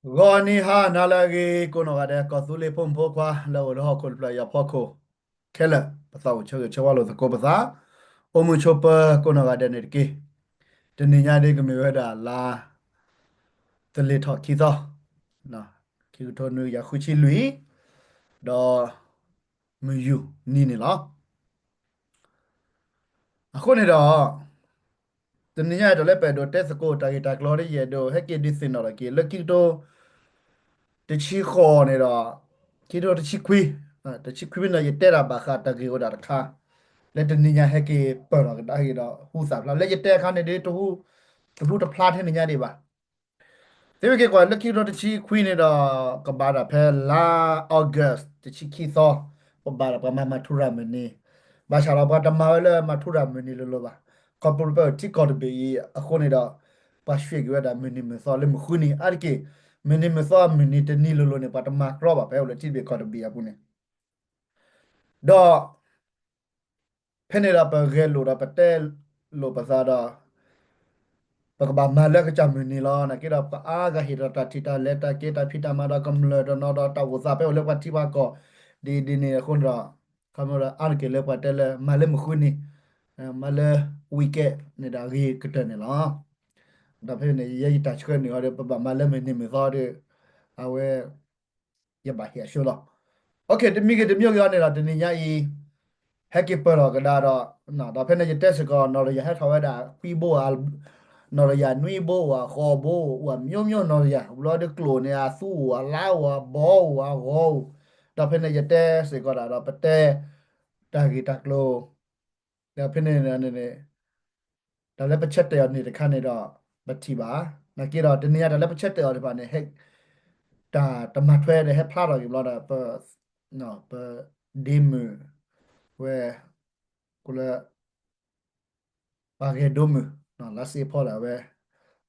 ဂီၤနံၤဟါနၤလၢအဂ့ၤ ကိးနီၢ်ဂၤဒဲး ကီၢ်သူလ့ၤဖိမုၣ်ဖိခွါ လၢအိၣ်လၢဟီၣ်ခိၣ်တဖျၢၣ်အံၤအဖီခိၣ်ခဲလၢာ် ပသးအိၣ်ဆၢဂ့ၤဆၢဝါလိာ်သကိးပသး အိၣ်မုာ်ဆိးပၢၤကိးနီၢ်ဂၤဒဲးန့ၣ်တက့ၢ်. တနံၤညါဒ်ကမ့ၢ်ဝဲဒၣ်လါ သလ့ၤထီၣ်ခံသီ ခံကထိနွံကယၤဃုဆံလွံၢ် ဒီး မုၢ်ယူာ်နံၤန့ၣ်လီၤ. အဃိန့ၣ်ဒီး တနံၤညါအံၤဒီးလၢပအဲၣ်ဒိးတဲသကိးတၢ်ဂ့ၢ်တၢ်ကျိၤဒီး ယအဲၣ်ဒိးဟဲက့ၤဒုးသ့ၣ်နီၣ်ထီၣ်က့ၤ လၢခံကထိတဆံဃိးန့ၣ်ဒီး ခံကထိတဆံခွံ, တဆံခွံဖဲန့ၣ် ယတဲတၢ်ဘၣ်ဃးတၢ်ဂ့ၢ်ဝဲဒၣ်တခါ လၢတနံၤညါဟဲက့ၤပၢၢ်ထီၣ်ကဒါက့ၤဒီး ဟူသၣ်ဖျါ လၢယတဲအခါန့ၣ်ဒ် တဟူတဖျါထဲန့ၣ်ညါဒံးဘၣ်. သ့ဝဲက့ၤကွၢ်လၢခံကထိတဆံခွံန့ၣ်ဒီး ကဘၣ်ဒၣ်ဖဲလါ August တဆံခံသီ, ပဘၣ်ဒၣ်ပှၤမၤမၤထူရၤမုၢ်နံၤ, ဘၣ်ဆၣ်ဒီးပှၤတမၤဝဲလၢမၤထူရၤမုၢ်နံၤလိၤလိၤဘၣ်. ခီဖျိလၢပထံကီၢ်တဘ့ၣ်အံၤအဃိန့ၣ်ဒီး ပှၤရွှ့ၣ်က့ၤဝဲဒၣ်မုၢ်နံၤမုၢ်သီလၢမုၢ်ဃုနံၤ အါတက့ၢ် မုၢ်နံၤမုၢ်သီမုၢ်နံၤတနံၤလိၤလိၤန့ၣ် ပှၤတမၤကြီဘၣ်ဖဲအိၣ်လၢထံတဘ့ၣ်ကီၢ်တဘ့ၣ်အပူၤန့ၣ် ဒီး ဖဲန့ၣ်ဒီးပဂဲၤလိာ်ဒီးပတဲလိာ်ပသးဒီး ပကဘၣ်မၤလၢအကစၢ်မုၢ်နံၤလီၤ. နာ်က့ဒီးပှၤအါဂၤဟ့ၣ်ဒီးတၢ်ထံၣ်တၢ်လဲၤတၢ်က့ၤတၢ်ဖံးတၢ်မၤဒီးကမျၢၢ်တနီၤဒီးတၢ်အိၣ်သးဖဲအိၣ်လၢပှၤထံပှၤကီၢ် ဒ်ဒ်န့ၣ်အဃိန့ၣ်ဒီး ခီမဒီးအါတက့ၢ်လၢပှၤတဲလၢမၤလၢမုၢ်ဃုနံၤ, မၤလၢ weekend န့ၣ်ဒီးအဂ့ၤကတၢၢ်န့ၣ်လီၤ. ဒီးဖဲန့ၣ် ယဲယတၢ်ဆှၢန့ၢ်အီၤဒီး ပဘၣ်မၤလၢမုၢ်နံၤမုၢ်သီဒီး အဝဲ ယဘၣ်ဟ့ၣ်အဆှၢလီၤ. တမံၤဂ့ၤတမံၤဂ့ၤအီၤန့ၣ်ဒီး တနံၤညါအံၤ ဟဲက့ၤပၢၢ်ထီၣ်ကဒါဒီး ဒီးဖဲန့ၣ်ယတဲစ့ၢ်ကီး နီၢ်တယၢ်ဟဲထီၣ်ဝဲဒၣ် ခွံဘိဧါ, နီၢ်တယၢ်နွံဘိဧါ, ဃိးဘိဧါ, မ့ၢ်မ့ၢ်နီၢ်တယၢ် ဘျီဒ်ကျိာ်န့ၣ် အသူဧါ, အလါဧါ, အဘီဧါ, အဂီၤဧါ, ဒီးဖဲန့ၣ်ယတဲစ့ၢ်ကီးဒၣ်ဒီးပတဲ တၢ်ဂ့ၢ်တၢ်ကျိၤ ဒီးဖဲန့ၣ်န့ၣ် တၢ်လၢပဆၢတဲာ်အီၤန့ၣ်တခါန့ၣ်ဒီး ပထံၣ်ဘၣ်. နာ်က့ဒီး တနံၤညါတၢ်လၢပဆၢတဲာ်အီၤတဖၣ်န့ၣ် ဟဲ တၢ်တမၤထွဲဒီးဟဲဖျါထီၣ်က့ၤဘျီဒီး ပ ပဒ့မုၣ် ဝဲ ကိးလၢ ပှၤဂဲၤဒိမုၣ် လါစ့ဖီဒီး အဝဲ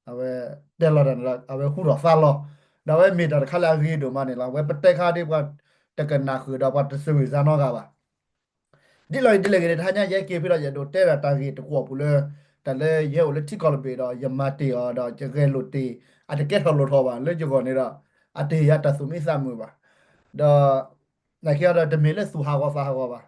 အဝဲတဲလီၤတၢ်န့ၣ်လီၤ အဝဲဟူထီၣ်သါလီၤ. ဒီးအဝဲမ့ၢ်တၢ်တခါလၢအဂ့ၤဒိၣ်မးန့ၣ်လီၤ. အဝဲပတဲခါဒ်ပှၤတကနၣ်ဃုာ်ဒီး ပှၤတစၢၤဝံၣ်စါနီတဂၤဘၣ်. ဒ်လဲၣ်ဒ်လဲၣ်ဂ့ၤန့ၣ် တဟါညါယဟဲက့ၤဖဲဒီး ယအဲၣ်ဒိးတဲဒၣ်တၢ်ဂ့ၢ်တကွီၢ်ပူၤလၢ တၢ်လၢယဟဲအိၣ်လၢထံကီၢ်တဘ့ၣ်ဒီး ယမၤတ့ၢ်အီၤဒီး ယဂဲၤလိာ်တ့ၢ် အတကဲထီၣ်လိၣ်ထီၣ်ဘၣ် လၢယဂီၢ်န့ၣ်ဒီး အတဟ့ၣ်ယၤတၢ်သူၣ်မံသးမုာ်ဘၣ်. ဒီး နာ်က့ဒီးတမ့ၢ်လၢသူၣ်ဟးဂီၤသးဟးဂီၤဘၣ်.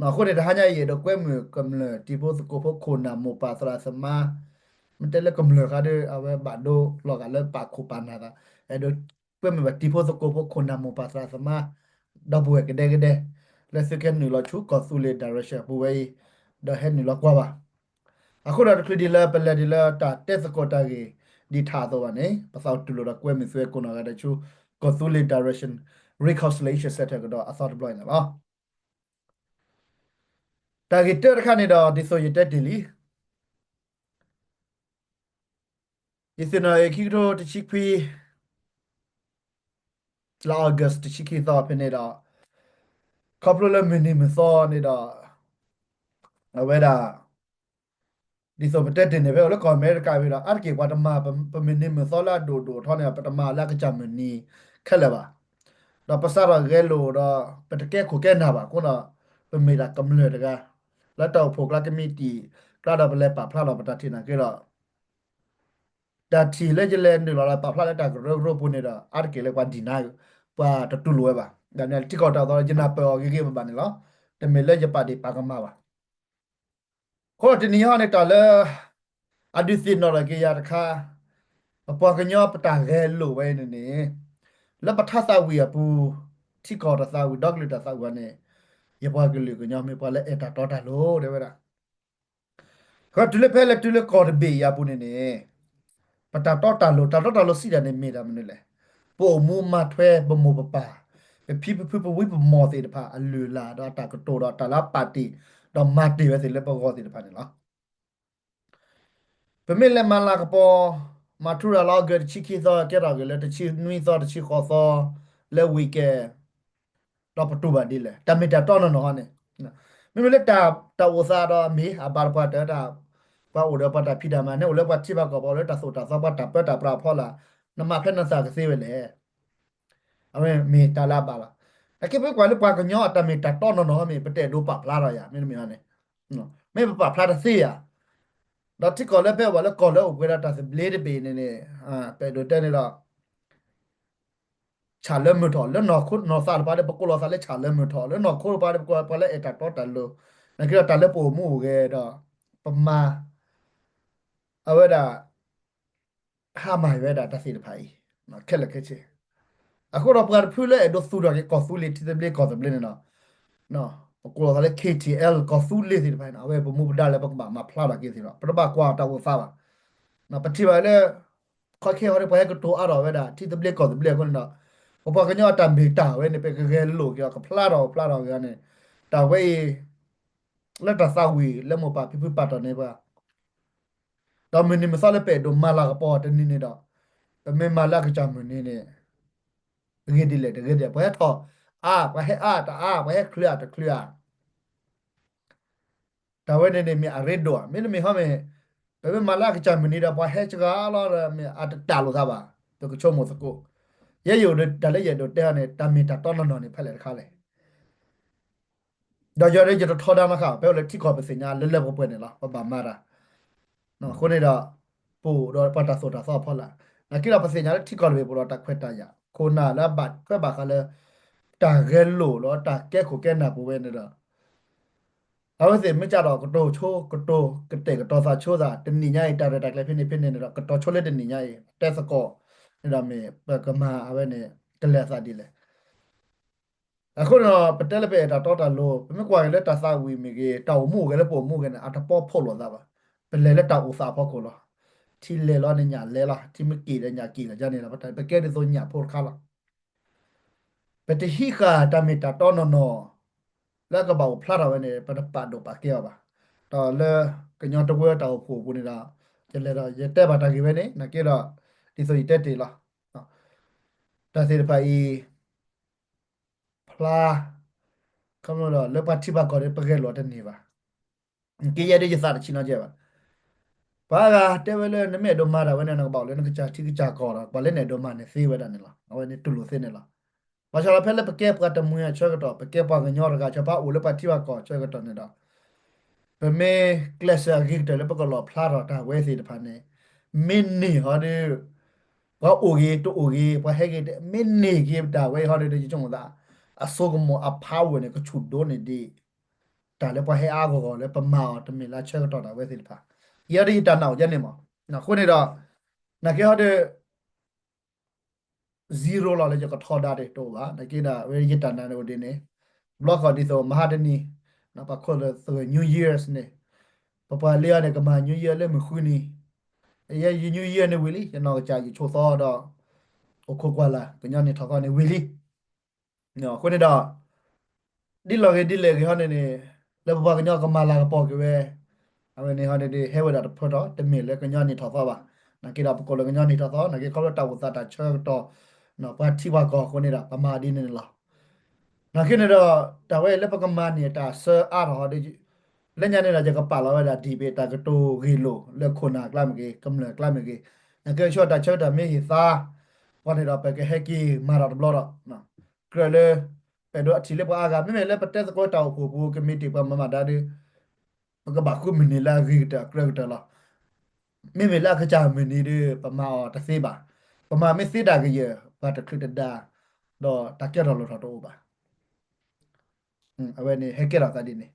အဃိန့ၣ် တဟါညါအံၤ အဲၣ်ဒိးကွဲမုာ်ကမျၢၢ်တံၤဖိသကိးဖိခိၣ်နၢ်မိၢ်ပၢ်သရၣ်သမါ မ့ၢ်တဲလၢကမျၢၢ်ဃါဒီး အဝဲဘၣ်ဒိလီၤဂာ်လၢပာ်ခိၣ်ပာ်နၢ်သး အဲၣ်ဒိးကွဲမုာ်ဘၣ်တံၤဖိသကိးဖိခိၣ်နၢ်မိၢ်ပၢ်သရၣ်သမါ ဒီပုၢ်ဝဲၢ်ကဒဲကဒဲ လၢသုကနုာ်လီၤဆူကီၢ်သူလ့ၤ direction ပူၤဝဲအံၤ ဒီးဟဲနုာ်လီၤကွၢ်ဘၣ်. အဃိဒီးတချုးဒ်လၢပလဲၤဒ်လၢတၢ်တဲသကိးတၢ်ဂ့ၢ်ဒံးထးအသိးဘၣ်န့ၣ် ပသးအိၣ်တူၢ်လိာ်ဒီးကွဲမုာ်သုဝဲကိးနီၢ်ဂၤဒဲးဆူ ကီၢ်သူလ့ၤ direction reconciliation center ကဒီးအသီတဘျီအံၤန့ၣ်လီၤ. တၢ်ဂ့ၢ်တၢတခါန့ၣ်ဒီး ဒ်သိးယတဲတ့ၢ်လံ ယသ့ၣ်နီၣ်အံၤ ခံကထိတဆံခွံ လါ August တဆံခံသီဖဲန့ၣ်ဒီး ခီဖျိလၢမုၢ်နံၤမုၢ်သီန့ၣ်ဒီး အဝဲဒၣ် ဒ်သိးပတဲတ့ၢ်န့ၣ် ဖဲအိၣ်လၢကီၢ်အမဲရကၤဖဲဒီး အါတက့ၢ်ပှၤတမၤပမုၢ်နံၤမုၢ်သီလၢအဒိၣ်ဒိၣ်ထီန့ၣ် ပတမၤလၢအကစၢ်မုၢ်နံၤခဲလၢာ်ဘၣ်. ဒီးပစးထီၣ်ဂဲၤလိာ်ဒီး ပတကဲခိၣ်ကဲနၢ်ဘၣ် အဃိဒီး ပမ့ၢ်ဒၣ်ကမျၢၢ်တဂၤ လၢတၢ်အိၣ်ဖှိၣ်ကျါကမံးတံာ်ကျါဒီး ပလဲၤပာ်ဖျါလီၤပတၢ်ထံၣ်နာ်က့ဒီး တၢ်ထံၣ်လၢယလဲၤနုာ်လီၤလၢပာ်ဖျါလၢတၢ်ကရၢကရိပူၤန့ၣ်ဒီး အါတက့ၢ်လၢပှၤဒံၣ်နါ ပှၤတတူၢ်လိာ်ဝဲဘၣ်. ဒီးန့ၣ်ထံကီၢ်တၢ်သီ ယနၢ်ပၢၢ်အီၤဂ့ၤဂ့ၤဘၣ်ဘၣ်န့ၣ်လီၤ. တမ့ၢ်လၢယပာ်ဒ့ၣ်ပာ်ကမၣ်ဘၣ်. အဃိဒီးတနံၤအံၤန့ၣ် တၢ်လၢ အဒုးသ့ၣ်နီၣ်ထီၣ်က့ၤယၤတခါ ပပှၤကညီပတၢ်ဂဲၤလိာ်ဝဲအံၤန့ၣ်န့ၣ် လၢပထါသးဝံၣ်အပူၤ ထံကီၢ်တၢ်သးဝံၣ် ဒီကလုာ်တၢ်သးဝံၣ်အံၤန့ၣ် ယပှၤကလုာ်ကညီမ့ၢ်ပှၤလၢအဲၣ်တၢ်တီတၢ်လိၤ တဲဝဲဒၣ် ဃီတုၤလၢဖဲလဲၣ်တုၤလၢကီၢ်တဘ့ၣ်အံၤအပူၤန့ၣ်န့ၣ် ပတၢ်တီတၢ်လိၤ တၢ်တီတၢ်လိၤစံးတၢ်န့ၣ်မ့ၢ်တၢ်မနုၤလဲၣ်. ပအိၣ်မူမၤထွဲပမိၢ်ပပၢ် ပဖံပဖုပဝံပမီၢ်သ့ၣ်တဖၣ်အလုၢ်အလၢ် ဒီးအတၢ်ကတိၤဒီးတၢ်လၢအပာ်တ့ၢ် ဒီးမၤတ့ၢ်ဝဲသ့ၣ်လၢပဂီၢ်သ့ၣ်တဖၣ်န့ၣ်လီၤ. ပမ့ၢ်လဲၤမၤလၤကပီၤ မၤထူရၤလီၤ August တဆံခံသီ ကဲထီၣ်က့ၤလၢတဆံနွံသီ တဆံဃိးသီ လၢ weekend ဒီးပတူၢ်ဘၣ်ဒ်လဲၣ် တၢ်မ့ၢ်တၢ်တီနီၢ်နီၢ်န့ၣ် မ့မ့ၢ်လၢတၢ်အိၣ်သးဒီးမ့ၢ်အဘၣ်တပှၢ်တၢၢ်တၢ် ပှၤအိၣ်ဒီးပှၤတၢ်ဖံးတၢ်မၤန့ၣ် အိၣ်လၢပှၤထံပှၤကီၢ် ပှၤအိၣ်လၢတၢ်သိၣ်တၢ်သီ ပှၤတၢ်ပၢတၢ်ပြးအဖီလာ် နမၤဖဲနသးကသ့ဝဲလဲၣ်. အဝဲမ့ၢ်တၢ်လၢအဘၣ်လီၤ. နာ်က့ပကွၢ်လၢပှၤကညီအတၢ်မ့ၢ်တၢ်တီနီၢ်နီၢ်မ့ၢ် ပတအဲၣ်ဒိးပာ်ဖျါထီၣ်ယၤ မ့တမ့ၢ်န့ၣ် မ့ၢ်ပပာ်ဖျါတသ့ယၤ ဒီးထံကီၢ်လၢဖဲအဝဲလၢကီၢ်လၢအိၣ်ပှဲၤဒီးတၢ်သဘျ့တဘ့ၣ်န့ၣ်န့ၣ် ပအဲၣ်ဒိးတဲန့ၣ်ဒီး ဆၣ်လၢမုၢ်ထီၣ်, လၢနီၢ်ခိနီၢ်သးတပၤဒီး ပကိးလီၤသးလၢဆၣ်လၢမုၢ်ထီၣ်, လၢနီၢ်ခိတပၤဒီး ပကိးလီၤသးလၢအဲၣ်တၢ်တီတၢ်လိၤ, နာ်က့ဒီးတၢ်လၢပအိၣ်မူအိၣ်ဂဲၤဒီး ပမၤ အဝဲဒၣ် ဟါမၢ်ဝဲဒၣ်တၢ်သ့ၣ်တဖၣ်အံၤ ခဲလၢာ်ခဲဆ့. အဃိဒီးပှၤတဖုလၢအဲၣ်ဒိးသူၣ်ထီၣ်က့ၤကီၢ်သူလ့ၤ ထံသဘျ့ကီၢ်သဘျ့န့ၣ်ဒီး ပကိးလီၤသးလၢ ခ့ထံအဲလ် ကီၢ်သူလ့ၤသ့ၣ်တဖၣ်န့ၣ် အဝဲပမူပဒါလၢပကဘၣ်မၤဖျါထီၣ်က့ၤသ့ၣ်ဒီး ပတဘၣ်ကွၢ်တၢ်အိၣ်သးဘၣ်. ပထံၣ်ဘၣ်လၢ ခီခဲအံၤဒီး ပှၤဟဲကတိၤအါထီၣ်ဝဲဒၣ် ထံသဘျ့ကီၢ်သဘျ့အဃိန့ၣ်ဒီး ပပှၤကညီအတၢ်မ့ၢ်တၢ်ဝဲန့ၣ် ပကဂဲၤလိာ်က့ၤအီၤ ကဖျါထီၣ်ဖျါထီၣ်က့ၤအီၤန့ၣ် တၢ်ဝဲအံၤ လၢတၢ်သးဝံၣ်လၢမိၢ်ပၢ်ဖံဖုပာ်တ့ၢ်န့ၢ်ပှၤ ဒီးမုၢ်နံၤမုၢ်သီလၢပအဲၣ်ဒိးမၤလၤကပီၤတနံၤန့ၣ်ဒီး ပမ့ၢ်မၤလၢအကစၢ်မုၢ်နံၤန့ၣ် ဂ့ၤဒ်လဲၣ်တဂ့ၤဒ်လဲၣ်, ပှၤဟဲထီၣ်အါ ပှၤဟဲအါတအါ ပှၤဟဲချုးအါတချုးအါ တၢ်ဝဲန့ၣ်န့ၣ်မ့ၢ်အရ့ဒိၣ်ဧါ, မ့တမ့ၢ်ဟီမ့ၢ် ပမ့ၢ်မၤလၢအကစၢ်မုၢ်နံၤဒီး ပှၤဟဲစှၤလီၤဒီး မ့ၢ်အတတၢ်လိာ်သးဘၣ်, ပကဆိကမိၣ်သကိး, ယဲယအိၣ်ဒီးတၢ်လၢယအဲၣ်ဒိးတဲအီၤန့ၣ် တၢ်မ့ၢ်တၢ်တီနီၢ်နီၢ်န့ၣ် ဖဲလဲၣ်တခါလဲၣ် ဒီးယၤဒီးယတထီဒါနီတခါဘၣ်, ဖဲအိၣ်လၢထံကီၢ်ပသ့ၣ်ညါလၢလၢပှဲၤပှဲၤန့ၣ်လီၤ, ပဘၣ်မၤတၢ်, အဃိန့ၣ်ဒီး ပအိၣ်ဒီးပှၤတၢ်သိၣ်တၢ်သီအဖီလာ်, နာ်က့ဒီးပသ့ၣ်ညါလၢထံကီၢ်တဘ့ၣ်ပအိၣ်ဒီးတၢ်ခွဲးတၢ်ယာ်, ခိၣ်နၢ်လၢအဘၣ်ထွဲဘၣ်ဃးလၢ တၢ်ဂဲၤလိာ်ဒီးတၢ်ကဲခိၣ်ကဲနၢ်ပူၤဝဲန့ၣ်ဒီး အဝဲသ့ၣ်မ့ၢ်ကၢ်ဒီးကတိၤဆိ ကတိၤကတဲာ်ကတီၤသးဆိသး တနံၣ်ညါအံၤ တၢ်ရဲၣ်တၢ်ကျဲၤဖဲန့ၣ်ဖဲန့ၣ်န့ၣ်ဒီး ကတီၤဆိလၢတနံၣ်ညါအံၤ တဲသကိးန့ၣ်ဒီးမ့ၢ်ပကမၤအဝဲန့ၣ် ကလဲၤသးဒ်လဲၣ်. အဃိန့ၣ်ဒီး ပတဲလၢပအဲၣ်တၢ်တီတၢ်လိၤ ပမ့ၢ်ကွၢ်က့ၤလၢတၢ်သးဝံၣ်မ့ၢ်ဂ့ၤ တၢ်အိၣ်မူအိၣ်ဂဲၤလၢပအိၣ်မူအိၣ်ဂဲၤန့ၣ် အတပီဖှိၣ်လိာ်သးဘၣ်. ပလဲၤလၢတၢ်အိၣ်သးအဖီခိၣ်လီၤ. ထံလဲၤလီၤန့ၣ်ညၣ်လဲၤလီၤ, ထံမ့ၢ်က့ၣ်ဒီးညၣ်က့ၣ်လီၤ, ယၤန့ၣ်ဒီး ပကဲဒ်သိးညၣ်ဖိတခါလီၤ. ပတဟံးဃာ်တၢ်မ့ၢ်တၢ်တီနီၢ်နီၢ် လၢအကဘၣ်အိၣ်ဖျါထီၣ်ဝဲန့ၣ် ပတပာ်ဒိၣ်ပာ်ကဲအီၤဘၣ်. ဒီးလၢကညီတဝၢတၢ်အိၣ်ဖှိၣ်အပူၤန့ၣ်ဒီး ယလဲၤဒီးယတဲဘၣ်တၢ်ဂ့ၢ်ဝဲန့ၣ် နာ်က့ဒီး ဒ်သိးယတဲတ့ၢ်လီၤ. တၢ်သ့ၣ်တဖၣ်အံၤ ဖျါ ခီဖျိဒီးလၢပှၤထံပှၤကီၢ်ဒီး ပဂဲၤလိာ်တန့ၢ်ဘၣ်. က့ယဲဒ်ယသးတဆံးနီတစဲးဘၣ်. ပှၤအါဂၤတဲဝဲလၢ နမ့ၢ်အဲၣ်ဒိးမၤတၢ်ဝဲန့ၣ် နကဘၣ်အိၣ်လၢနကစၢ်ထံကစၢ်ကီၢ်ဒီး ပှၤလၢနအဲၣ်ဒိးမၤန့ၣ်သ့ဝဲဒၣ်န့ၣ်လီၤ. အဝဲန့ၣ်တူၢ်လိာ်သ့န့ၣ်လီၤ. ဘၣ်ဆၣ်ဒီးဖဲလၢပကဲပှၤတမှံၤအဆၢကတီၢ် ပကဲပှၤကညီတဂၤ ဆၢပှၤအိၣ်လၢပှၤထံပှၤကီၢ်ဆၢကတီၢ်န့ၣ်ဒီး ပမ့ၢ်ကျဲးစၢးအဂ့ၤကတၢၢ်လၢပကလီၣ်ဖျါထီၣ်တၢ်ဝဲသ့ၣ်တဖၣ်န့ၣ် မ့ၢ်န့ၢ်ဟီဒီး ပှၤအိၣ်ဂ့ၤတအိၣ်ဂ့ၤ ပှၤဟဲဂ့ၤတ မ့ၢ်န့ၢ်က့ၤတၢ်ဝဲအံၤဟီဒီး ယဆိကမိၣ်သး အစိကမီၤအ power န့ၣ် ကဆူၣ်ဒိၣ်န့ၢ်ဒံး တၢ်လၢပှၤဟဲအါဂီၢ်ဂီၢ်လၢပမၤအီၤတမ့ၢ်လၢအဆၢကတီၢ်တၢ်ဝဲသ့ၣ်တဖၣ်. ယဲဒ်ယတၢ်နာ်အိၣ်ယဲန့ၣ်မး. အဃိန့ၣ်ဒီး နာ်က့ဟီဒီး zero လီၤလၢယကထီဒါတအိၣ်ဘၣ်. နာ်က့ဒီး ဝဲယတၢ်နာ်န့ၣ်အိၣ်ဒ်န့ၣ် ဘျီဃီဒ်သိးမဟါတနံၤ ပှၤခိၣ်လၢသဂၢၢ် New Year's န့ၣ် ပပှၤလၢအီၤန့ၣ် ကမၤ New Year လၢမုၢ်ဃုနံၤ ယဲယ New Year န့ၣ်ဝံၤလံ ယနီၢ်ကစၢ်ယဆိးသီဒီး အိၣ်ခိးကွၢ်လၢ် ကညီနံၣ်ထီၣ်သီန့ၣ်ဝံၤလံ. အဃိန့ၣ်ဒီး ဒ်လဲၣ်ဂ့ၤဒ်လဲၣ်ဂ့ၤဟီန့ၣ်န့ၣ် လၢပပှၤကညီကမၤလၤကပီၤက့ၤဝဲ အဝဲန့ၣ်ဟီန့ၣ်ဒီး ဟဲဝဲဒၣ်တဖျၢၣ်ထီၣ် တမ့ၢ်လၢကညီနံၣ်ထီၣ်သီဘၣ်. နာ်က့ဒီးပကိးလၢကညီနံၣ်ထီၣ်သီ နာ်က့ခီဖျိတၢ်အိၣ်သးတၢ်ဆၢကတီၢ် ပှၤထံပှၤကီၢ်အဃိန့ၣ်ဒီး ပမၤဒ်န့ၣ်န့ၣ်လီၤ. နာ်က့န့ၣ်ဒီး တၢ်ဝဲအံၤလၢပကမၤန့ၢ်တၢ်ဆၢအါထီၣ်ဟီဒီး လၢညါန့ၣ်ဒီး ယကပာ်လီၤဝဲဒၣ်ဒ်ဘ့ၣ်တၢ်ကတိၤဂ့ၢ်လိာ်လၢခိၣ်နၢ်ကျါမ့ၢ်ဂ့ၤ ကမျၢၢ်ကျါမ့ၢ်ဂ့ၤ နာ်က့ဆၢတၢ်ဆၢကတီၢ်မ့ၢ်ဟ့ၣ်သါ ပှၤန့ၣ်ဒီး ပကဟဲက့ၤမၤတၢ်တဘျီဒီး ကြၢးလၢ ပအဲၣ်ဒိးအထံၣ်လၢပှၤအါဂၤ မ့မ့ၢ်လၢပတဲသကိးတၢ်အိၣ်ဖှိၣ်ပူၤ ကမံးတံာ်ပှၤမၤမၤဒါဒီး ပကဘၣ်ဃုမုၢ်နံၤလၢအဂ့ၤကတၢၢ်အကြၢးကတၢၢ်လီၤ. မ့မ့ၢ်လၢအကစၢ်မုၢ်နံၤဒီး ပမၤအီၤတသ့ဘၣ်. ပမၤမ့ၢ်သ့ဒၣ်ကယၢၢ် ပှၤတချုးတဒါ ဒီးတၢ်ကဲထီၣ်လိၣ်ထီၣ်တအိၣ်ဘၣ်. အဝဲန့ၣ်ဟဲကဲထီၣ်သးဒ်န့ၣ်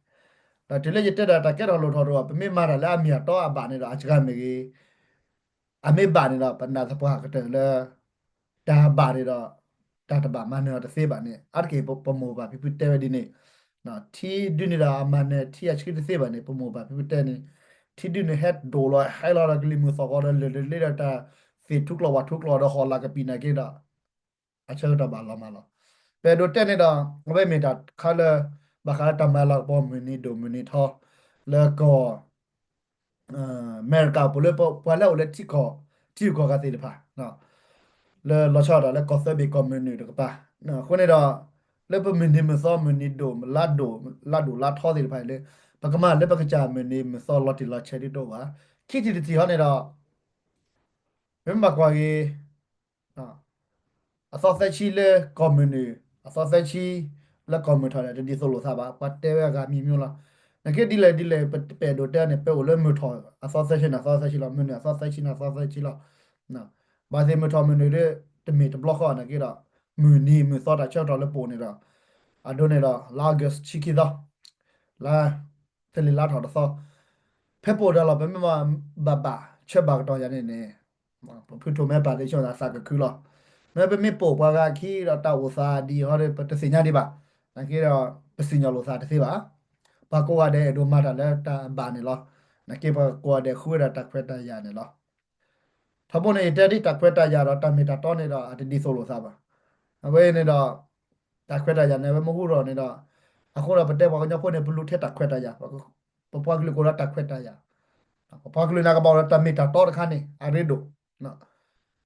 ဒီးတုၤလၢယတဲဒၣ်တၢ်ကဲထီၣ်လိၣ်ထီၣ်တအိၣ်ဘၣ် ပမ့ၢ်မၤတၢ်လၢအမ့ၢ်အတီအဘၣ်န့ၣ်ဒီး အစှၤမ့ၢ်ဂ့ၤ အမ့ၢ်ဘၣ်န့ၣ်ဒီး ပနာ်သပှၢ်ကတၢၢ်လၢ တၢ်ဘၣ်န့ၣ်ဒီး တၢ်တဘၣ်မၤနၢၤအီၤတသ့ဘၣ်န့ၣ် အါတက့ၢ်ပမိၢ်ပၢ်ဖံဖုတဲဝဲဒ်န့ၣ် ထံဒုန့ၣ်ဒီးအမၤနၢၤထံအဆှံတသ့ဘၣ်န့ၣ် ပမိၢ်ပၢ်ဖံဖုတဲန့ၣ် ထံဒုန့ၣ် ဟဲဒိၣ်လီၤဟဲလီၤဒီးကလံၤမုၢ်သီၣ်ဂီၤဒီးလၢာ်လၢာ်လ့ဒီးတၢ်သ့ၣ်ထူကျိၤဝၣ်ထူကျိၤဒီးဟီၣ်လာ်ကပံာ်နာ်က့ဒီး အဆၢကတီၢ်ဘၣ်လီၤမးလီၤ. ပအဲၣ်ဒိးတဲန့ၣ်ဒီး အဝဲမ့ၢ်တၢ်တခါလၢ ဘၣ်ဃးလၢတၢ်မၤလၤကပီၤမုၢ်နံၤဒိၣ်မုၢ်နံၤထီ လၢကီၢ် အမဲရကၤပူၤလၢပှၤလၢအအိၣ်လၢထံကီၢ် ထံဂုၤကီၢ်ဂၤသ့ၣ်တဖၣ် လၢလီၤဆီဒၣ်တၢ်လၢကီၢ်သၢဘ့ၣ်ကီၢ်မုၢ်နုာ်တကပၤ အဃိန့ၣ်ဒီး လၢပမုၢ်နံၤမုၢ်သီမုၢ်နံၤဒိၣ်လါဒိၣ်လါဒိၣ်လါထီသ့ၣ်တဖၣ်အံၤလၢ ပကမၤလၢပကစၢ်မုၢ်နံၤမုၢ်သီလီၤတံၢ်လီၤဆဲးဒ်တအိၣ်ဘၣ်. ခံထံၣ်တထံၣ်ဟီန့ၣ်ဒီး ပမ့ၢ်ဘၣ်ကွၢ်က့ၤ အသီသၢဆံလၢကီၢ်မုၢ်နုာ် အသီသၢဆံလၢကီၢ်မုၢ်ထီၣ်န့ၣ် တဒ်သိးလိာ်သးဘၣ် ပှၤတဲဝဲအဂၤမံၤမံၤလီၤ. နာ်က့ဒ်လဲၣ်ဒ်လဲၣ် ပအဲၣ်ဒိးတဲန့ၣ် ပအိၣ်လၢမုၢ်ထီၣ်အသီသၢဆံန့ၣ် အသီသၢဆံလီၤ မုၢ်နုာ်အသီသၢဆံန့ၣ် အသီသၢဆံလီၤ. ဘၣ်သ့ၣ်မုၢ်ထီၣ်မုၢ်နုာ်ဒီး တမ့ၢ်တဘျီဃီနာ်က့ဒီး မုၢ်နံၤမုၢ်သီတၢ်ဆၢကတီၢ်လၢပအိၣ်န့ၣ်ဒီး အဒိန့ၣ်ဒီး လါ August ဆံခံသီ, လါ ဖဲလံလါထီၣ်တသီ, ဖဲပအိၣ်တၢ်လီၢ် ပမ့ၢ်ဘၣ်ဘၣ်ဆၢဘၣ်ကတီၢ်ယၤန့ၣ်န့ၣ် ပဖုထိးမဲပာ်သ့ဆိသးကခုလီၤ. မ့ၢ်ပမ့ၢ်ပိာ်ပှၤဂၤခံဒီးတၢ်အိၣ်သးဒ်အံၤဟီဒီး ပတသ့ၣ်ညါဒံးဘၣ်. နာ်က့ဒီး ပစံၣ်ညီၣ်လိာ်သးတသ့ဘၣ်. ပှၤကိးဂၤဒဲးအဲၣ်ဒိးမၤတၢ်လၢတၢ်အဘၣ်န့ၣ်လီၤ. နာ်က့ပှၤကိးဂၤဒဲးဃုဝဲဒၣ်တၢ်ခွဲးတၢ်ယာ်န့ၣ်လီၤ. ထီဘိန့ၣ် ယတဲဒ်တၢ်ခွဲးတၢ်ယာ်ဒီးတၢ်မ့ၢ်တၢ်တီန့ၣ်ဒီး အတဒ်သိးလိာ်သးဘၣ်. အဝဲအံၤန့ၣ်ဒီး တၢ်ခွဲးတၢ်ယာ်န့ၣ် အဝဲမ့ၢ်ဟူထီၣ်န့ၣ်ဒီး အဃိဒီးပတဲပှၤကညီဖိန့ၣ် ပလူၤထဲတၢ်ခွဲးတၢ်ယာ်, ပပှၤကလုာ်ကအိၣ်ဒီးတၢ်ခွဲးတၢ်ယာ်, ပပှၤကလုာ်န့ၣ်ကဘၣ်အိၣ်ဒီးတၢ်မ့ၢ်တၢ်တီတခါန့ၣ် အရ့ဒိၣ်,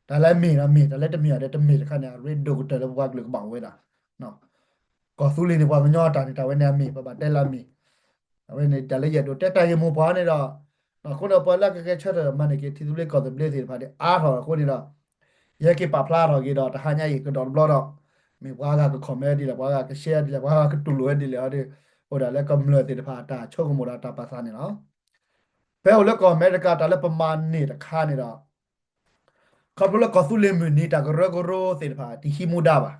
တၢ်လၢအမ့ၢ်ဒီးမ့ၢ်, တၢ်လၢတမ့ၢ်ဒီးတမ့ၢ်တခါန့ၣ် အရ့ဒိၣ်ကတၢၢ်လၢပပှၤကလုာ်ကဘၣ်အိၣ်ဝဲဒၣ် ကီၢ်သူလ့ၤန့ၣ် ပှၤကညီအတၢ်န့ၣ် တၢ်ဝဲန့ၣ်အမ့ၢ် ပဘၣ်တဲလၢအမ့ၢ်, အဝဲန့ၣ်တၢ်လၢယအဲၣ်ဒိးတဲတၢ်ဂ့ၢ်မိၢ်ပှၢ်န့ၣ်ဒီး အဃိန့ၣ် ပှၤလၢကဂဲၤဆၢထၢၣ်မၤန့ၢ်က့ၤ ထံသဘျ့ကီၢ်သဘျ့သ့ၣ်တဖၣ်န့ၣ် အါထီၣ်အဃိန့ၣ်ဒီး ယဟဲက့ၤပာ်ဖျါထီၣ်က့ၤဒီး တဟါညါအံၤ ကဒီးတဘျီဒီး မ့ၢ်ပှၤဂၤက comment ဒ်လဲၣ်, ပှၤဂၤက share ဒ်လဲၣ်, ပှၤဂၤကတူၢ်လိာ်ဝဲဒ်လဲၣ်ဒီး အိၣ်ဒၣ်လၢကမျၢၢ်သ့ၣ်တဖၣ်အတၢ်ဆိကမိၣ်ဒီးတၢ်ပာ်သးန့ၣ်လီၤ. ဖဲအိၣ်လၢကီၢ်အမဲရကၤ တၢ်လၢပမၤန့ၢ်တခါန့ၣ်ဒီး ခီဖျိလၢကီၢ်သူလ့ၤမုၢ်နံၤ တၢ်ကရၢကရိသ့ၣ်တဖၣ် တဟံးမူဒါဘၣ်.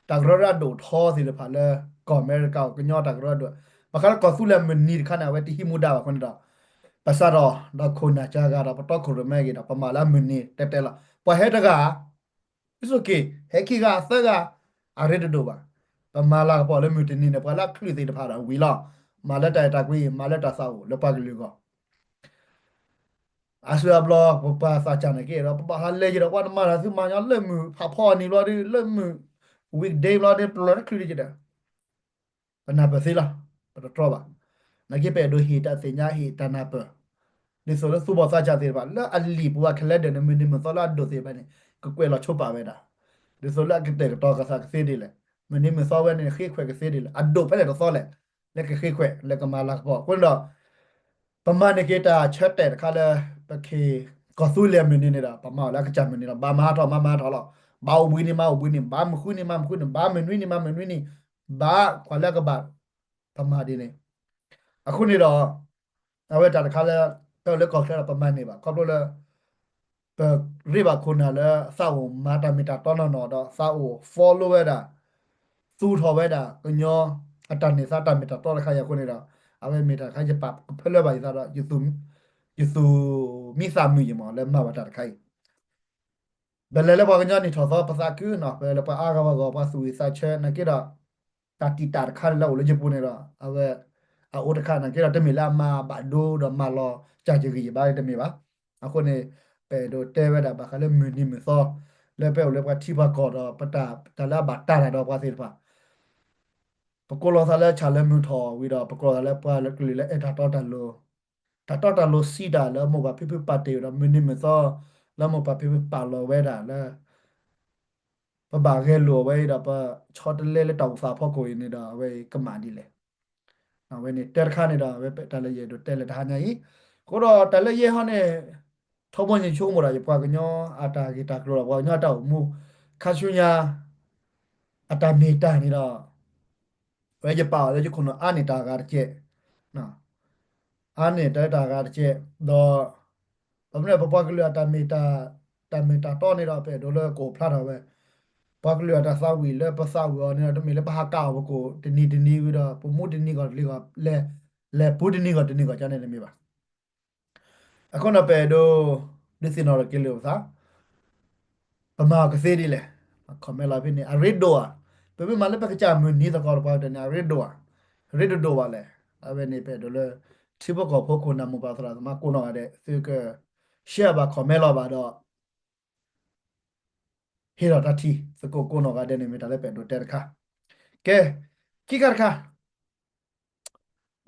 တၢ်ကရၢကရိအဒိၣ်ထီသ့ၣ်တဖၣ်လၢ ကီၢ်အမဲရကၤကညီတၢ်ကရၢကရိ, ဘၣ်ဃးလၢကီၢ်သူလ့ၤမုၢ်နံၤတခါန့ၣ် အဝဲတဟံးမူဒါဘၣ်အဃိန့ၣ်ဒီး ပစးထီၣ်ဒီးခိၣ်နၢ်ကၤဂၤဒီး ပတီခိၣ်ရိၣ်မဲက့ၤဒီး ပမၤလၢအမုၢ်နံၤတဲတဲလီၤ. ပှၤဟဲတဂၤ it's okay, ဟဲခံဂၤသၢဂၤ အရ့တဒိၣ်ဘၣ်. ပမၤလၤကပီၤလၢမုၢ်တနံၤန့ၣ် ပှၤလၢအချုးသ့ၣ်တဖၣ်ဒီးဝံၤလီၤ. မၤလၢတၢ်အဲၣ်တၢ်ကွံ, မၤလၢတၢ်သးအိၣ်လၢပှၤကလုာ်အဂီၢ် အါစုအါဘျီ ပပှၤသးစၢ်န့ၣ်က့ၤဒီး ပဘၣ်ဟးလဲၤက့ၤဒီး ပှၤတမၤတၢ်သုမၤညီလၢမုၢ်ဖးဖီအနံၤဘျီဒီး လၢမုၢ် weekday ဘျီဒီး ပလီၢ်တချုးဒံးက့ၤဒီး ပနၢ်ပၢၢ်သ့လီၤ. ပတတြီဘၣ်. နာ်က့ ပအဲၣ်ဒိးဟ့ၣ်တၢ်သ့ၣ်ညါ ဟ့ၣ်တၢ်နၢ်ပၢၢ် ဒ်သိးလၢသူၣ်ဘီၣ်သးစၢ်သ့ၣ်တဖၣ် လၢအလံာ်ပူၤအ calendar န့ၣ် မုၢ်နံၤမုၢ်သီလၢအဒိၣ်သ့ၣ်တဖၣ်န့ၣ် ကကွဲးလီၤဆိပာ်ဝဲဒၣ် ဒ်သိးလၢအကတဲာ်ကတီၤကသးကသ့ဒ်လဲၣ်, မုၢ်နံၤမုၢ်သီဝဲန့ၣ် ဃ့ခွဲးကသ့ဒ်လဲၣ်, အဒိၣ်ဖဲလဲၣ်တသီလဲၣ်, လၢကဃ့ခွဲး လၢကမၤလၤကပီၤ. အဃိန့ၣ်ဒီး ပမၤန့ၢ်က့ၤတၢ်ဆၢတဲာ်တခါလၢ ပခ့ၣ် ကီၢ်သူလ့ၤအမုၢ်နံၤန့ၣ်ဒီး ပမၤအီၤလၢအကစၢ်မုၢ်နံၤလီၤ. ဘၣ်မၤထီၣ်မၤမၤထီၣ်လီၤ. ဘၣ်အိၣ်ဘှံးနံၤမၤအိၣ်ဘှံးနံၤ, ဘၣ်မုၢ်ဃုနံၤမၤမုၢ်ဃုနံၤ, ဘၣ်မုၢ်နွံနံၤမၤမုၢ်နွံနံၤ, ဘၣ်ကွၢ်လၢကဘၣ် ပမၤဒ်န့ၣ်. အဃိန့ၣ်ဒီး အဝဲတၢ်တခါလၢ ပအိၣ်လၢကီၢ်ချၢဒီးပမၤန့ၢ်ဘၣ် ခီဖျိလၢ ပရ့ဘၣ်ခိၣ်နၢ်လၢသးအိၣ်မၤတၢ်မ့ၢ်တၢ်တီနီၢ်နီၢ်ဒီး သးအိၣ် follow ဝဲဒၣ် သူၣ်ထီၣ်ဝဲဒၣ် ကညီအတၢ်န့ၢ်သါတၢ်မ့ၢ်တၢ်တီတခါအံၤအဃိန့ၣ်ဒီး အဝဲမ့ၢ်တၢ်တခါယပာ်ကဖၢလၢဘၣ်ယသးဒီး ယသူၣ်မံသးမုာ်ယမးလၢမၤဘၣ်တၢ်တခါအံၤ ပလဲၤလၢပှၤကညီနံၣ်ထီၣ်သီပသးခုနီၤ ပလဲၤလၢပှၤအါဂၤဂီၢ်ဂီၢ် ပှၤသူၣ်ဝံၣ်သးဆၢ နာ်က့ဒီး တၢ်တံာ်တာ်တခါလၢအိၣ်လၢယပူၤန့ၣ်ဒီး အဝဲ အအိၣ်တခါ နာ်က့ဒီး တမ့ၢ်လၢအမၤဘၣ်ဒိဒီးမၤလီၤစၢ်ယဂံၢ်ယဘါတမ့ၢ်ဘၣ်. အဃိန့ၣ် ပအဲၣ်ဒိးတဲဝဲဒၣ်ဘၣ်ဃးလၢမုၢ်နံၤမုၢ်သီ လၢပအိၣ်လၢပှၤထံပှၤကီၢ်ဒီး ပတၢ်လၢအဘၣ်တၢ်တၢ်ဒီးပှၤသ့ၣ်တဖၣ် ပကိးလီၤသးလၢဆၣ်လၢမုၢ်ထီၣ်ဝံၤဒီး ပကိးလီၤသးလၢပှၤကလုာ်လၢအဲၣ်တၢ်တီတၢ်လိၤ, တၢ်တီတၢ်လိၤစံးတၢ်လၢမိၢ်ပၢ်ဖံဖုပာ်တ့ၢ်ဝံၤဒီး မုၢ်နံၤမုၢ်သီ လၢမိၢ်ပၢ်ဖံဖုပာ်လီၤဝဲဒၣ်လၢ ပဘၣ်ဂဲၤလိာ်အဝဲအံၤဒီး ပဆီတလဲလၢတၢ်အိၣ်သးအဖီခိၣ်အံၤန့ၣ်ဒီး အဝဲအံၤကမၣ်ဒ်လဲၣ်. အဝဲန့ၣ်တဲတခါန့ၣ်ဒီး အဝဲတၢ်လၢယအဲၣ်ဒိးတဲလၢတဟါညါအံၤ, အဃိဒီးတၢ်လၢယဲဟီန့ၣ် ထီဘိန့ၣ်ဆိကမိၣ်ဒီး ယပှၤကညီအတၢ်ဂ့ၢ်တၢ်ကျိၤဒီး ပှၤကညီအတၢ်အိၣ်မူ ခါဆူညါ အတၢ်မ့ၢ်တၢ်န့ၣ်ဒီး ဝဲယပာ်အီၤလၢယခိၣ်နူာ်အါန့ၢ်တၢ်ဂၤတကဲး, အါန့ၢ်တၢ်ဂၤတကဲး, ဒီး ပမ့ၢ်ပပှၤကလုာ်အတၢ်မ့ၢ်တၢ် တၢ်မ့ၢ်တၢ်တီန့ၣ်ဒီး ပအဲၣ်ဒိးလၢကအိၣ်ဖျါထီၣ်ဝဲ, ပှၤကလုာ်အတၢ်သးဝံၣ်လၢပသးဝံၣ်အီၤန့ၣ်ဒီး တမ့ၢ်လၢပဟးကးအီၤပကိာ်တနံၤတနံၤဝံၤဒီး ပမူတနံၤဂီၢ်တနံၤဂီၢ် လဲၤ လဲၤပူတနံၤဂီၢ်တနံၤဂီၢ်ကန့ၣ်တမ့ၢ်ဘၣ်. အဃိန့ၣ် ပအဲၣ်ဒိး ဒုးသ့ၣ်နီၣ်ထီၣ်က့ၤလိာ်ပသး ပမၤအီၤကသ့ဒ်လဲၣ်, comment လီၤဖဲန့ၣ် အရ့ဒိၣ်ဧါ, ပမ့ၢ်မၤလၢပကစၢ်မုၢ်နံၤသကိးတပှၤကတၢၢ်န့ၣ် အရ့ဒိၣ်ဧါ, အရ့တဒိၣ်ဘၣ်လဲၣ်. အဝဲန့ၣ် ပအဲၣ်ဒိးလၢ ထံဖိကီၢ်ဖိခိၣ်နၢ်မိၢ်ပၢ်သရၣ်သမါကိးနီၢ်ဂၤဒဲး သုက share ဘၣ် comment လီၤဘၣ်ဒီး ဟ့ၣ်လီၤတၢ်ထံၣ်သကိးကိးနီၢ်ဂၤဒဲးန့ၣ် မ့ၢ်တၢ်လၢပအဲၣ်ဒိးတဲတခါ. ကဲ, ခံခါတခါ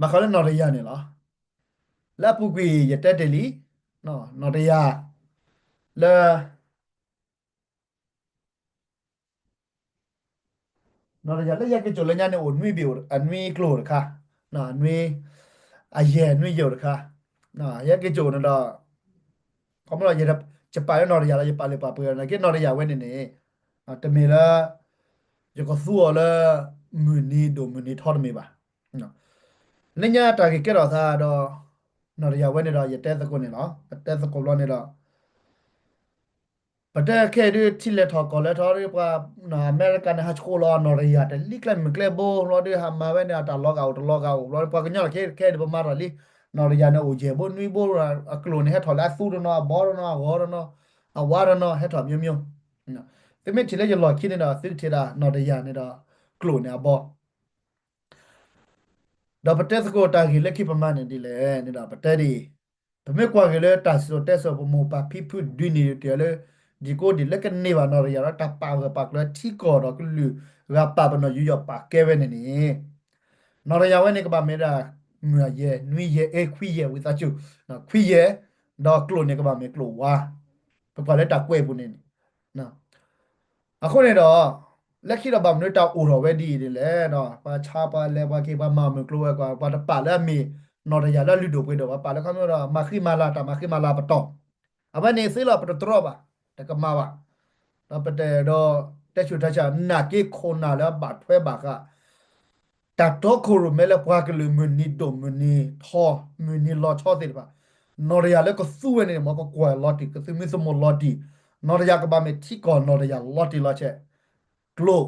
ဘၣ်ဃးလၢနီၢ်တယၢ်န့ၣ်လီၤ. လၢအပူၤကွံာ်ယတဲတ့ၢ်လံ, နီၢ်တယၢ် လၢ နီၢ်တယၢ်လၢယဟဲက့ၤစိာ်လၢညါန့ၣ် အိၣ်နွံဘ့ၣ် အနွံကျိာ်တခါ, အနွံ အယဲၢ်နွံယဲၢ်တခါ, ယဟဲက့ၤစိာ်န့ၣ်ဒီး ခီမ့ၢ်လီၤ ယပာ်လၢနီၢ်တယၢ်လီၤ ယပာ်လၢပာ်ပှဲၤနာ်က့ နီၢ်တယၢ်ဝဲန့ၣ်န့ၣ် တမ့ၢ်လၢ ယကသူအီၤလၢ မုၢ်နံၤဒိၣ်မုၢ်နံၤထီတမ့ၢ်ဘၣ်. လၢညါတၢ်ဂ့ၢ်ကဲထီၣ်သးဒီး နီၢ်တယၢ်ဝဲန့ၣ်ဒီး ယတဲသကိးန့ၣ်လီၤ. ပတဲသကိးဘျီန့ၣ်ဒီး ပတဲခဲအံၤဒုး ထံလဲၤထီၣ်ကီၢ်လဲၤထီၣ်ဒုး ပှၤ အမဲရကၤန့ၣ် ဟးဆှိးလီၤနီၢ်တယၢ် တလံၤကျဲမုၢ်ကျဲဘိလီၤဒုး ဟးမၤဝဲန့ၣ် အတၢ်လီၤဂာ်အိၣ်တလီၤဂာ်အိၣ်ဘျီ ပှၤကညီလီၢ်ခဲခဲဒုး ပမၤထီၣ်လံ နီၢ်တယၢ်န့ၣ်အိၣ်ယဲၢ်ဘိနွံဘိ အကျိာ်န့ၣ် ဟဲထီၣ်လၢအသူတနီၤ အဘီတနီၤ အဂီၤတနီၤ အဝါတနီၤ ဟဲထီၣ်မျိုးမျိုး သုမ့ၢ်ထံၣ်လၢယလီၢ်ခံန့ၣ်ဒီး သုကထံၣ်ဒၣ်နီၢ်တယၢ်န့ၣ်ဒီး ကျိာ်န့ၣ်အဘီ ဒီးပတဲသကိးတၢ်ဂ့ၢ်လၢခံပမၤန့ၣ်ဒ်လဲၣ်န့ၣ်ဒီး ပတဲဒ်အံၤ, ပမ့ၢ်ကွၢ်က့ၤလၢတၢ်စံၣ်စိၤတဲစိၤ ပမိၢ်ပၢ်ဖံဖုဒုးန့ၣ်တ့ၢ်လၢ ဒံၣ်ကိဒံၣ်လၢကန့ၢ်ဘၣ်နီၢ်တယၢ်ဒီး တၢ်ပာ်ဂၢၢ်ပာ်ကျၢၤထံကီၢ်ဒီးကလုာ်ဂၤပာ်ပနီၣ်ယူးယီၣ်ပာ်ကဲဝဲန့ၣ်န့ၣ်, နီၢ်တယၢ်ဝဲန့ၣ် ကဘၣ်မ့ၢ်ဒၣ် မုၢ်ယဲၢ် နွံယဲၢ် အဲ ခွံယဲၢ် ဝံသးစူၤ ခွံယဲၢ်, ဒီးကျိာ်န့ၣ်ကဘၣ်မ့ၢ်ကျိာ်ဝါ, ပကွၢ်လၢတၢ်ကွဲးပူၤန့ၣ်န့ၣ် အဃိန့ၣ်ဒီး လၢခံဒီးဘၣ်မနုၤတၢ်အိၣ်ထီၣ်ဝဲဒ်အံၤဒ်လဲၣ်ဒီး ပှၤဆါပှၤလဲၤပှၤက့ၤပှၤမၤမုၢ်ကျိၤဝဲၤကွာ် ပှၤတပာ်လၢအမ့ၢ်နီၢ်တယၢ်လၢအလုၢ်ဒိၣ်ပှ့ၤဒိၣ်ဘၣ် ပာ်လၢခီဖျိဒီး မၤဃံမၤလၤတၢ်မၤဃံမၤလၤပတီၢ်, အဝဲန့ၣ်သ့လီၤပတတြီဘၣ် တကမၣ်ဘၣ်, ဒီးပတဲဒီး တဲဆူၣ်တၢ်ဆၣ် နာ်က့ခိၣ်နၢ်လၢအဘၣ်ထွဲဘၣ်ဃး တၢ်တီခိၣ်ရိၣ်မဲလၢပှၤကလုာ်မုၢ်နံၤဒိၣ်မုၢ်နံၤထီ မုၢ်နံၤလီၤဆီသ့ၣ်တဖၣ်, နီၢ်တယၢ်လၢကသူဝဲန့ၣ် မ်ကကွၢ်လီၤတံၢ် ကသုးမုၢ်သမိးလီၤတံၢ်, နီၢ်တယၢ်ကဘၣ်မ့ၢ်ထံကီၢ်နီၢ်တယၢ်လီၤတံၢ်လီၤဆဲး, ကျိာ်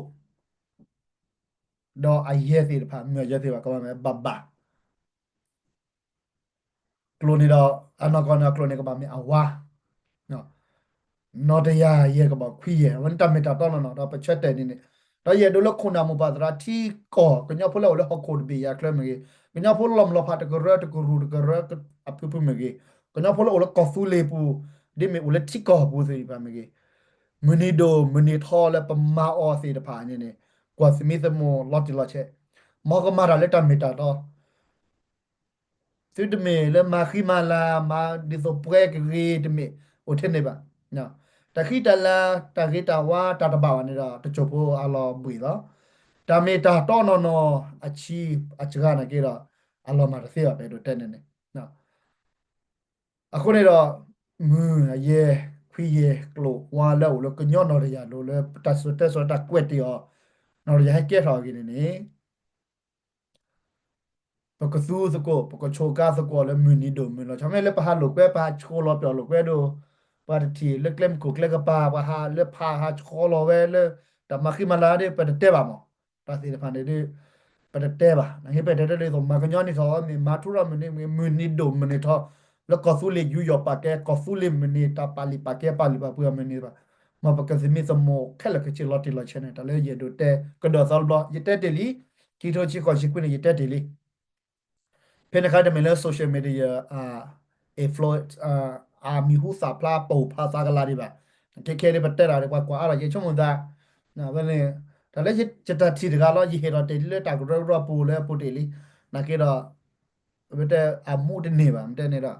ဒီးအယဲၢ်သ့ၣ်တဖၣ် မုၢ်အယဲၢ်သ့ၣ်တဖၣ် ကဘၣ်မ့ၢ်ဘၣ်ဘၣ် ကျိာ်န့ၣ်ဒီး အနီၢ်ကီၢ်န့ၣ် အကျိာ်န့ၣ်ကဘၣ်မ့ၢ်အဝါ, နီၢ်တယၢ်ယဲၢ်ကဘၣ်ခွံယဲၢ် အဝဲန့ၣ်တၢ်မ့ၢ်တၢ်တီနီၢ်နီၢ် ဒီးပဆၢတဲာ်န့ၣ်န့ၣ်, ဒီးယအဲၣ်ဒိးလၢခိၣ်နၢ်မိၢ်ပၢ်သရၣ်ထံကီၢ် ကညီဖိလၢအိၣ်လၢဟီၣ်ခိၣ်တဘ့ၣ်ယၤချၢမ့ၢ်ဂ့ၤ, ကညီဖိလၢလီၤမုၢ်လီၤဖးတကရၢတကရူၢ်တကရၢအဖုဖုမ့ၢ်ဂ့ၤ, ကညီဖိလၢအိၣ်လၢကီၢ်သူလ့ၤပူၤ ဒ်မ့ၢ်အိၣ်လၢထံကီၢ်ပူၤသ့ၣ်တဖၣ်မ့ၢ်ဂ့ၤ, မုၢ်နံၤဒိၣ်မုၢ်နံၤထီလၢပမၤအီၤသ့ၣ်တဖၣ်န့ၣ်န့ၣ်, ကွၢ်သုးမံၤသမိးလီၤတံၢ်လီၤဆဲး, မ်ကမၤတၢ်လၢတၢ်မ့ၢ်တၢ်တီ သုတမ့ၢ်လၢမၤဃံမၤလၤ မၤဒ်သိးပှဲၤကဂ့ၤတမ့ၢ် အိၣ်ထဲန့ၣ်ဘၣ်. တၢ်ဃံတၢ်လၤ တၢ်ဂ့ၤတၢ်ဝါ တၢ်တဘၣ်ဘၣ်န့ၣ်ဒီး တစိၢ်ဖိအလီၤဘှံးလီၤ. တၢ်မ့ၢ်တၢ်တီနီၢ်နီၢ် အဆံးအစှၤနာ်က့ဒီး အလီၤမၢ်တသ့ဘၣ် ပအဲၣ်ဒိးတဲန့ၣ်န့ၣ်. အဃိန့ၣ်ဒီး မုၢ်အယဲၢ် ခွံယဲၢ် ကျိာ်ဝါလၢအိၣ်လၢကညီနီၢ်တယၢ်လိၤလၢ တၢ်စံၣ်စိၤတဲစိၤတၢ်ကွဲးတ့ၢ်အီၤ နီၢ်တယၢ်ဟဲကဲထီၣ်အဂ့ၢ်န့ၣ်န့ၣ် ပကသူသကိး ပကဆိးကါသကိးလၢမုၢ်နံၤဒိၣ်မုၢ်လီၤဆီ မ့ၢ်လၢပဟးလိာ်ကွဲ ပဟးဆှိးလီၤပျီၢ်လိာ်ကွဲဒိၣ် ပှၤတထံၣ်လၢကျဲမုၢ်ခိၣ်ကျဲကပၤ ပှၤဟးလၢဖးဟးဆှိးလီၤဝဲလၢ တၢ်မၤဃံမၤလၤဒီး ပတတဲဘၣ်မး တၢ်သ့ၣ်တဖၣ်န့ၣ်ဒီး ပတတဲဘၣ် နဟ့ၣ်ပတဲတဲလၢသိး မၤကညီနံၣ်ထီၣ်မ့ၢ် မၤထူရၢၣ်မုၢ်နံၤမ့ၢ် မုၢ်နံၤဒိၣ်မုၢ်နံၤထီၣ် လၢကီၢ်သူလ့ၤယူးယီၣ်ပာ်ကဲ ကီၢ်သူလ့ၤမုၢ်နံၤ တၢ်ပာ်လုၢ်ပာ်ကဲ ပာ်လုၢ်ပာ်ပှ့ၤအီၤမုၢ်နံၤဘၣ် မ်ပကသုးမံၤသမိးခဲလၢာ်ခဲဆ့လီၤတံၢ်လီၤဆဲးန့ၣ် တၢ်လၢယအဲၣ်ဒိးတဲကဒီးသီတဘျီ ယတဲတ့ၢ်လံ ခံထိဆံဃိးဆံခွံန့ၣ် ယတဲတ့ၢ်လံ ဖဲန့ၣ်အခါတမ့ၢ်လၢ social media influence အမံၤဟူသၣ်ဖျါပိာ်ဖျါသးကလၤဒံးဘၣ် ခဲခဲဒ်ပတဲတၢ်ဒီးပှၤကွၢ်အါထီၣ် ယဆိကမိၣ်သး ဝဲန့ၣ် တၢ်လၢယတၢ်ထံၣ်တဂၤလီၤ ယဟ့ၣ်ထီၣ်တ့ၢ်လံလၢတၢ်ကရၢကရိပူၤလၢပူၤတ့ၢ်လံ နာ်က့ဒီး ပတဲအမူတန့ၢ်ဘၣ် မ့ၢ်တဲန့ၣ်ဒီး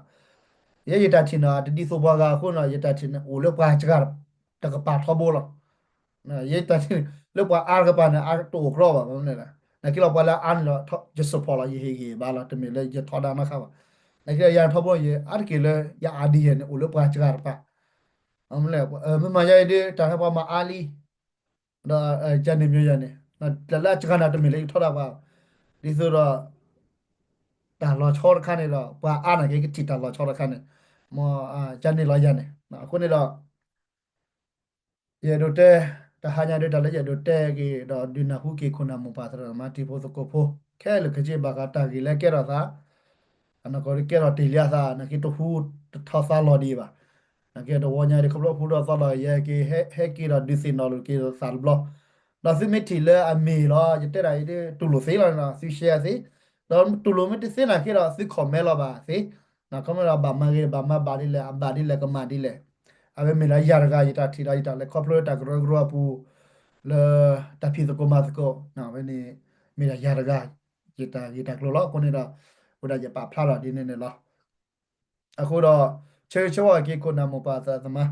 ယဲယတၢ်ထံၣ်န့ၣ် တဒ်သိးပှၤဂၤအဃိန့ၣ် ယတၢ်ထံၣ်န့ၣ် အိၣ်လၢပှၤစှၤတကပၤထီဘိလီၤ ယတၢ်ထံၣ်န့ၣ် လၢပှၤအါတကပၤန့ၣ် အါတအိၣ်ကြီဘၣ် မ့ၢ်န့ၣ် နာ်က့လီၤပှၤလၢအါန့ၣ်လီၤ ယ support လီၤ ယဟ့ၣ်ဂံၢ်ဘါလီၤ တမ့ၢ်လၢယထီဒါနီတခါဘၣ် နာ်က့ယၤထီဘိယအါတက့ၢ်လၢယ idea န့ၣ် အိၣ်လၢပှၤစှၤတကပၤ မ့ၢ်မၤယၤအံၤဒ် တၢ်ဟဲပှၤမၤအါလံ ဒီး ကန့ၣ်မျိုးယၤန့ၣ် တၢ်လၢအစှၤန့ၣ် တမ့ၢ်လၢယထီဒါပှၤ ဒ်သိးဒီး တၢ်လီၤဆီတခါန့ၣ်ဒီး ပှၤအါန့ၣ်က့ၤကထံၣ်တၢ်လီၤဆီတခါန့ၣ် မ် ကန့ၣ်လီၤယၤန့ၣ် အဃိန့ၣ်ဒီး ယအဲၣ်ဒိးတဲ တဟါညါဒ်တၢ်လၢယအဲၣ်ဒိးတဲက့ၤဒီး ဒုးနၢ်ဟူက့ၤခိၣ်နၢ်မိၢ်ပၢ်သရၣ်သမါတံၤဖိသကိးဖိ ခဲလၢာ်ခဲဆ့ဘၣ်ဃးတၢ်ဂ့ၢ်လၢကဲထီၣ်သး အနီၢ်ကီၢ်ဒ်ကဲထီၣ်တ့ၢ်လံအသး နာ်က့တဟူတထီသါလီၤဒံးဘၣ် နာ်က့တဝီညါဒ် ခီဖျိဖုထီၣ်သါလီၤ ယဟဲက့ၤ ဟဲက့ၤဒီးဒုးသ့ၣ်နီၣ်လိာ်က့ၤသးတဘျီ ဒီးသုမ့ၢ်ထံၣ်လၢအမ့ၢ်လီၤ ယတဲဒၣ်အံၤဒ်တူၢ်လိာ်သ့လီၤန့ၣ်ဒီး သု share သ့ ဒီးတူၢ်လိာ်မ့ၢ်တသ့နာ်က့ဒီး သု comment လီၤဘၣ်သ့ comment ဒီးဘၣ်မၤဂ့ၤ ဘၣ်မၤဘၣ်ဒ်လဲၣ် အဘၣ်ဒ်လဲၣ် ကမၣ်ဒ်လဲၣ် အဝဲမ့ၢ်လၢယၤတဂၤ ယတၢ်ထံၣ်ဒီးယတၢ်လဲၤခီဖျိလၢတၢ်ကရၢကရိအပူၤ လၢတၢ်ဖံးသကိးမၤသကိး အဝဲန့ၣ် မ့ၢ်ဒၣ်ယၤတဂၤ ယတၢ်ဂ့ၢ်တၢ်ကျိၤလီၤ အဃိန့ၣ်ဒီး ဝဲဒၣ်ယပာ်ဖျါထီၣ်ဒ်န့ၣ်န့ၣ်လီၤ အဃိဒီး ဆၢဂ့ၤဆၢဝါက့ၤခိၣ်နၢ်မိၢ်ပၢ်သရၣ်သမါ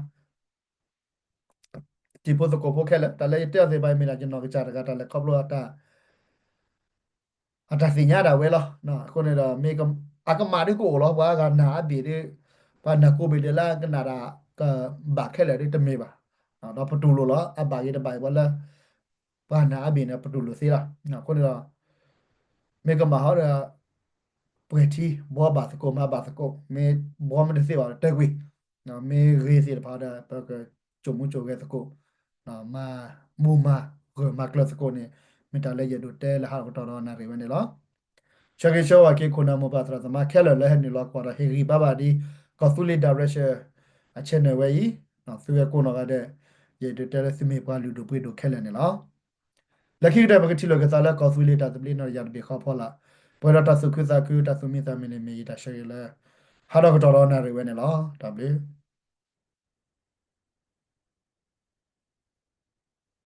တံၤဖိသကိးဖိခဲလၢာ် တၢ်လၢယတဲအီၤသ့ၣ်တဖၣ်အံၤမ့ၢ်ဒၣ်ယနီၢ်ကစၢ်တဂၤ တၢ်လဲၤခီဖျိအတၢ် အတၢ်သ့ၣ်ညါဒၣ်ဝဲလီၤ. အဃိန့ၣ်ဒီး မ့ၢ် အကမၣ်ဒ်ကအိၣ်လီၤ ပှၤဂၤနာ်အါဘ့ၣ်ဒီး ပှၤနာ်ကိးဘ့ၣ်ဒဲးလၢကနၣ်တၢ်ကဘၣ်ခဲလၢာ်ဒ်တမ့ၢ်ဘၣ်. ဒီးပတူၢ်လိာ်လီၤ အဘၣ်ဂ့ၤတဘၣ်ဂ့ၤ ပှၤလၢ ပှၤနာ်အါဘ့ၣ်န့ၣ် ပတူၢ်လိာ်သ့လီၤ. အဃိန့ၣ်ဒီး မ့ၢ်ကမၣ်ဟီဒီး ပှဲၤထံ ဘှီဘၣ်သကိး မၤဘၣ်သကိး မ့ၢ်ဘှီမ့ၢ်တသ့ဘၣ်ဒီး တဲကွံာ် မ့ၢ်ဂ့ၤသ့ၣ်တဖၣ်ဒီး ပက ကၠိာ်မူကၠိာ်ဂဲၤသကိး, မၤမူမၤဂၢၢ်မၤကျၢၤသကိးန့ၣ် မ့ၢ်တၢ်လၢယအဲၣ်ဒိးတဲလၢဟါထီၣ်ကတီၢ်ဒီးနၣ်ရံၣ်ဝဲန့ၣ်လီၤ. ဆၢဂ့ၤဆၢဝါက့ၤ ခိၣ်နၢ်မိၢ်ပၢ်သရၣ်သမါခဲလၢာ်လၢဟဲနုာ်လီၤကွၢ်ဒီးဟ့ၣ်ဂံၢ်ဘါဘၣ်ဒ် ကီၢ်သူလ့ၤ direction အ channel ဝဲအံၤ, သုဝဲကိးနီၢ်ဂၤဒဲး, ယအဲၣ်ဒိးတဲလၢသုမ့ၢ်ပှၤလုၢ်ဒိၣ်ပှ့ၤဒိၣ်ခဲလၢာ်န့ၣ်လီၤ. လၢခံကတၢၢ် ပကထံၣ်လိာ်က့ၤသးလၢကီၢ်သူလ့ၤတၢ်သဘျ့နီၢ်တယၢ်တဘ့ၣ်ဃီအဖီလာ်, ပှဲၤဒီးတၢ်သူၣ်ခုသးခု တၢ်သူၣ်မံသးမုာ်န့ၣ် မ့ၢ်ယတၢ်ဆၢဂ့ၤလၢ ဟါထီၣ်ကတီၢ်ဒီးနၣ်ရံၣ်ဝဲန့ၣ်လီၤ. တၢ်ဘျုး